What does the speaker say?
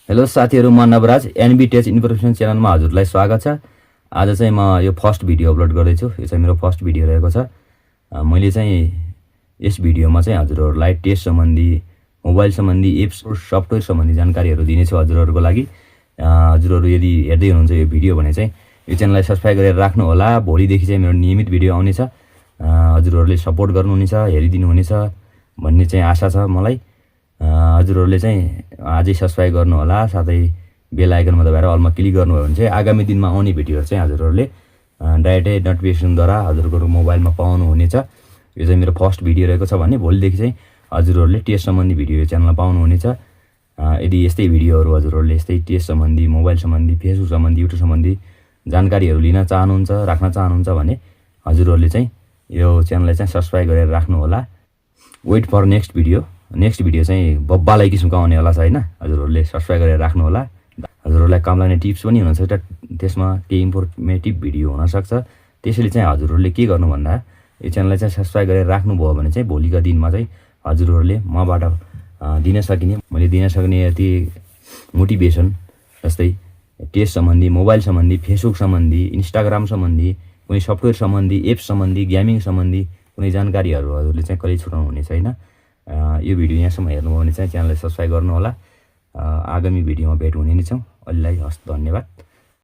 Hello साथीहरु, म Navraj NB टेच information च्यानलमा हजुरलाई स्वागत छ। आज चाहिँ म यो फर्स्ट भिडियो अपलोड गर्दैछु। यो चाहिँ मेरो फर्स्ट भिडियो रहेको छ। मैले चाहिँ यस भिडियोमा चाहिँ हजुरहरूलाई टेस्ट सम्बन्धी, मोबाइल सम्बन्धी, एप्स सफ्टवेयर सम्बन्धी जानकारीहरू दिनेछु हजुरहरूको लागि। हजुरहरू यदि हेर्दै हुनुहुन्छ यो भिडियो भने चाहिँ यो च्यानललाई सब्स्क्राइब गरेर राख्नु होला। भोलिदेखि चाहिँ मेरो नियमित भिडियो आउनेछ। हजुरहरूले सपोर्ट गर्नुहुनेछ, हेरिदिनुहुनेछ भन्ने चाहिँ आशा छ मलाई। हजुरहरूले चाहिँ आजै सब्स्क्राइब गर्नु होला, साथै बेल आइकनमा दबाएर अलमा क्लिक गर्नुभयो भने चाहिँ आगामी दिनमा आउने भिडियोहरू चाहिँ हजुरहरूले डाइरेक्टै नोटिफिकेसनद्वारा हजुरको मोबाइलमा पाउनुहुनेछ। यो चाहिँ मेरो फर्स्ट भिडियो रहेको छ भने भोलिदेखि चाहिँ हजुरहरूले टेस्ट सम्बन्धी भिडियो च्यानलमा पाउनुहुनेछ। यदि यस्तै भिडियोहरू हजुरहरूले यस्तै टेस्ट सम्बन्धी, मोबाइल सम्बन्धी, फेसबुक सम्बन्धी, युट्युब सम्बन्धी जानकारीहरू लिन चाहनुहुन्छ, राख्न चाहनुहुन्छ भने हजुरहरूले चाहिँ यो च्यानललाई चाहिँ सब्स्क्राइब गरेर राख्नु होला। Wait for next video. Next video चाहिँ बब्बालाई किसिमको आउनेवाला छ हैन। हजुरहरूले सब्स्क्राइब गरेर राख्नु होला। हजुरहरूलाई काम लाग्ने टिप्स पनि हुनसक्छ, त्यसमा केही इन्फर्मेटिभ भिडियो हुनसक्छ। त्यसैले चाहिँ हजुरहरूले के गर्नु भन्दा यो च्यानललाई चाहिँ सब्स्क्राइब गरेर राख्नुभयो भने चाहिँ भोलिका दिनमा चाहिँ हजुरहरूले मबाट मैले दिन सक्ने यति मोटिभेसन, जस्तै टेस्ट सम्बन्धी, मोबाइल सम्बन्धी, फेसबुक सम्बन्धी, इन्स्टाग्राम सम्बन्धी, कुनै सफ्टवेयर सम्बन्धी, एप्स सम्बन्धी, गेमिङ सम्बन्धी कुनै जानकारीहरू हजुरले चाहिँ कहिले छुटाउनु हुने छैन। यो भिडियो यहाँसम्म हेर्नुभयो भने चाहिँ च्यानललाई सब्स्क्राइब गर्नु होला। आगामी भिडियोमा भेट हुने नै छौँ। अहिलेलाई हस्, धन्यवाद।